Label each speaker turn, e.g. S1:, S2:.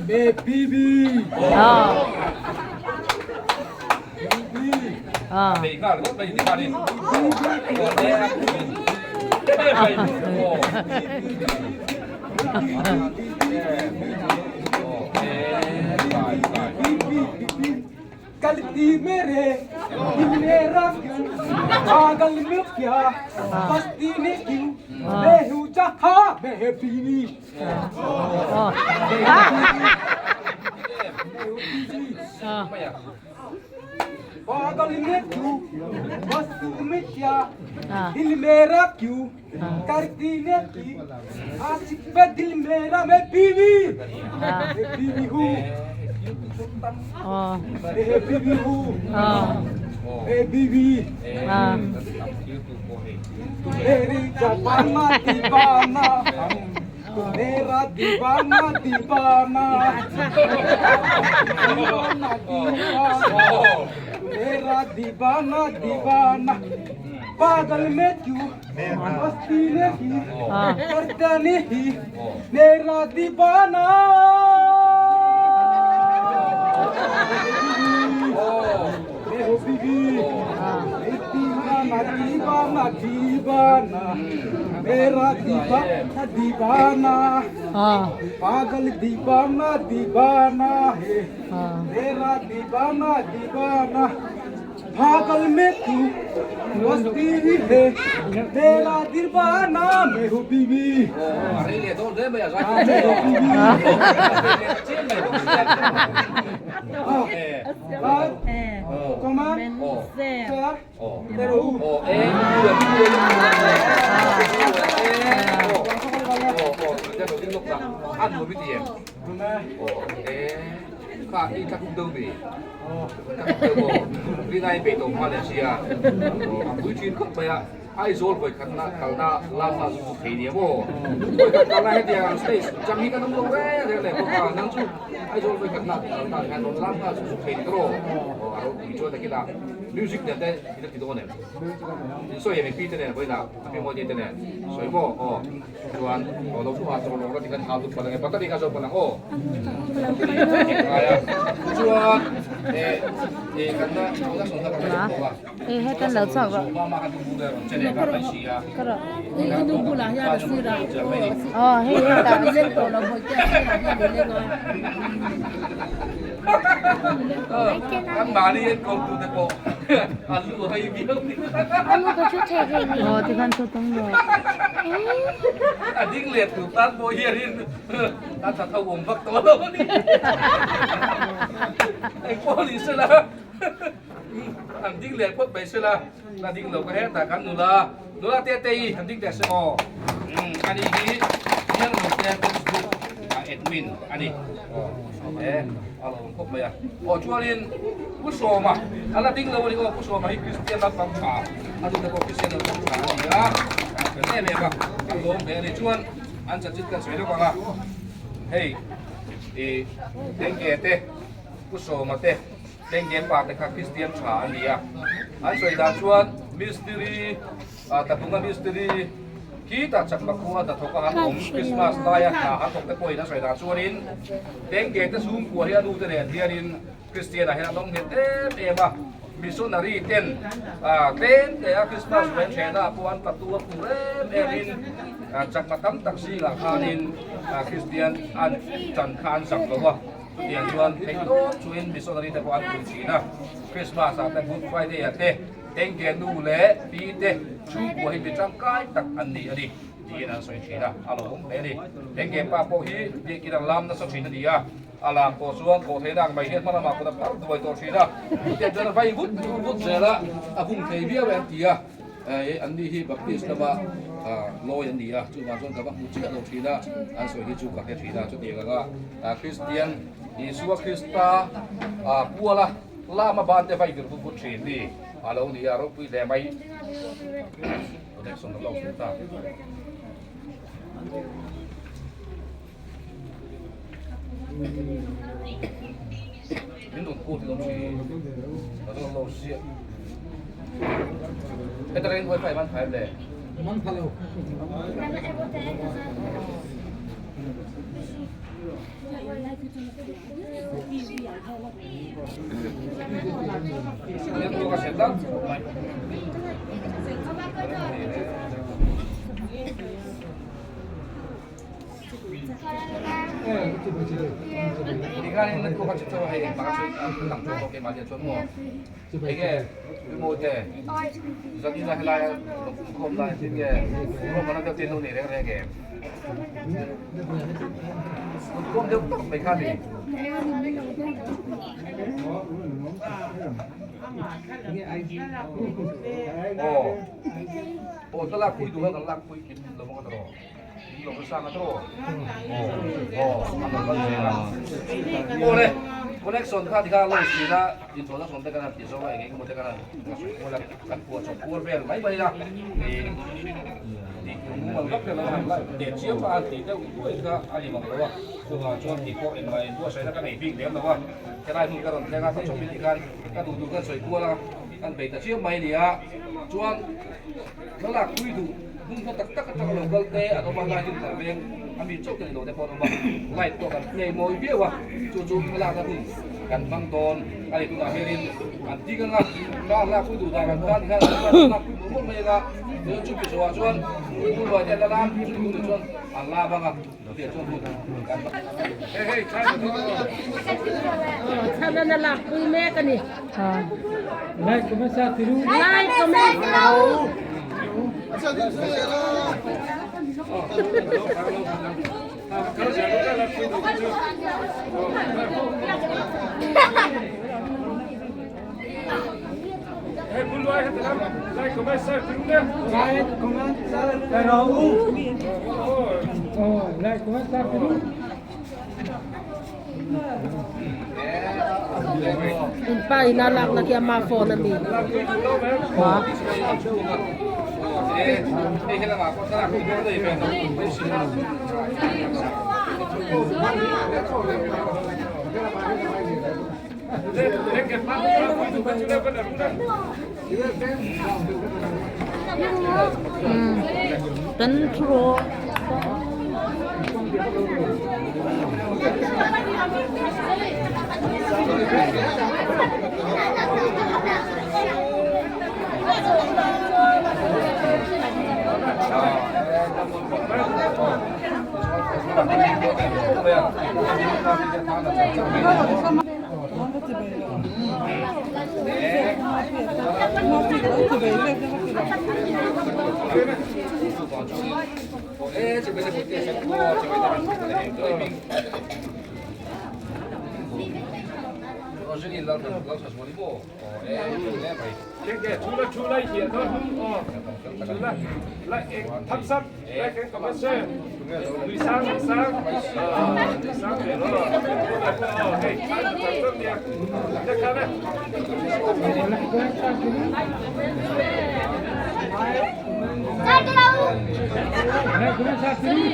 S1: Me bibi. गलती मेरे दिल मेरा क्यों पागल में क्या बस्ती ने क्यों मैं हूँ जहाँ मैं बीवी पागल में क्यों बस्ती में क्या दिल मेरा क्यों करती ने की आशिक पे दिल मेरा मैं बीवी मैं बीवी हूँ मैं बीवी हूँ मैं बीवी मेरी जमाना दीवाना हम मेरा दीवाना दीवाना दीवाना दीवाना मेरा दीवाना दीवाना पागल में क्यों मस्ती नहीं करता नहीं मेरा दीवाना मैं हूँ बीवी दीवाना दीवाना दीवाना मेरा दीवाना दीवाना पागल दीवाना दीवाना है मेरा दीवाना दीवाना पागल में तू बस्ती है मेरा दीवाना मैं हूँ बीवी हाँ, मैं हूँ बीवी हाँ, कमान चार तेरो
S2: Aizawl vawi khatna kalna lamna chu chu thei nia maw? Vawi khat kalna hetiang stage chang hi kan awm lo reng reng leh bawk a, nang chu Aizawl vawi khatna kalna hian rawn lamna chu chu thei ni tawh aw, a ropui chuan takin a music nen te i la ti dawn em? In sawi em i pi te nen vawiinah a pi mawi te nen sawi maw? Aw. Chuan aw lo thu ha tawh lo la ti kan hau dut palh ang e, battery kha zo palh ang aw. Ngai a. Chuan eh eh kan na na sawm na kan la bawk a.
S3: Eh hetan lo chhuak rawh. Aw hei hetah. Aw tikhan thu tum rawh.
S2: An ding leh phawt mai sela, la ding lo ka hetah kan nula, nula te te i han ding teh se aw. Ani hi Biangno te Facebook a admin a ni. Aw e a lo awm khawp mai a. Aw chuanin Pu Sawma a la ding lo a ni aw, Pu Sawma hi Kristian naupang tha a duhte pawh Kristian naupang tha a ni a, a fel em em a, a lawm hle a ni. Chuan an chanchin kan sawi lawk ang a, hei i Tengge te Pu Sawma te Tengge pa te kha Kristian tha an ni a, an sawi dan chuan mistiri Tlabunga mistiri khitah chakma khua hnathawk a han awm Christmas laia hna han thawk te pawhin an sawi dan chuanin Tengge te chhungkua hi a nu te nen hianin Kristian ah hian an awm nghet em em a, missionary ten tlem te a Christmas ven thehna ah pawh an tatu a phur em em in chakma tam tak zingah khanin Kristian an chan kha an zak lo a. Chutiang chuan theih tawp chuin missionary te pawh an pui thin a, Christmas ah te Good Friday ah te Tengge nu leh pi te chhungkua hi mi tangkai tak an ni a ni tiin an sawi thin a, a lo awm hle a ni. Tengge pa pawh hi biakin an lam nasa thin a ni a, a lam pawh chuan thawh theihna ang mai hian hma lamah kut a phar duai tawh thin a, chutiang chuan a vai vut vut zel a, a vung thei viau e an ti a. Hei an ni hi Baptist lama lawi an ni a, chuvang chuan ka va hmu chiah lo thin a, an sawi hi chu ka hre thin a, chutiang anga Kristian Isua Krista puala lama ban te vai vir vut vut thin hi a lo ni a, ropui hle mai. Connection a lo hmu ta. Min rawn call hi awm si, ka rawn lo ziah. Heta reng wifi man phai le.
S1: Man pha lo.
S2: Connection kha tikha lo sira introduction te kan ti zo eng eng emaw te kan kan puah chawp kual vel mai mai a ni mumal vak vel lo han la teh chiam a tih deuh duai kha a ni mang lo a chuvang chuan tih pawh engmah inbuatsaihna ka nei bik lem lo a helai hmun ka rawn thleng a ka chawp in tikhan ka duh duh kan sawi kual a kan bei ta chiam mai a ni a chuan thlalak pui duh hmun hla tak tak atanga lo kal te an awm a helai hmun kan veng a mi chauh te ni lo te pawh an awm a light pawh kan play mawi viau a chu chu thlalak a hun kan hmang dawn a ni tunah hianin an ding anga thla an lak pui duh dan an tan hian an lak pui mawlh mawlh mai anga chuan chumi zawhah chuan puipui ruai te an la lam chumi hnu chuan an la bang a chutiang chuan hun kan hmang
S4: Chhan a lak pui mek a ni.
S1: Like comment share tiru.
S4: Like comment.
S1: Like comment share tiru. Oh, like comment share tiru.
S4: In pa in a lakna khi ama phone a mi.
S3: Kan thu rawh.
S1: Like comment share tiru.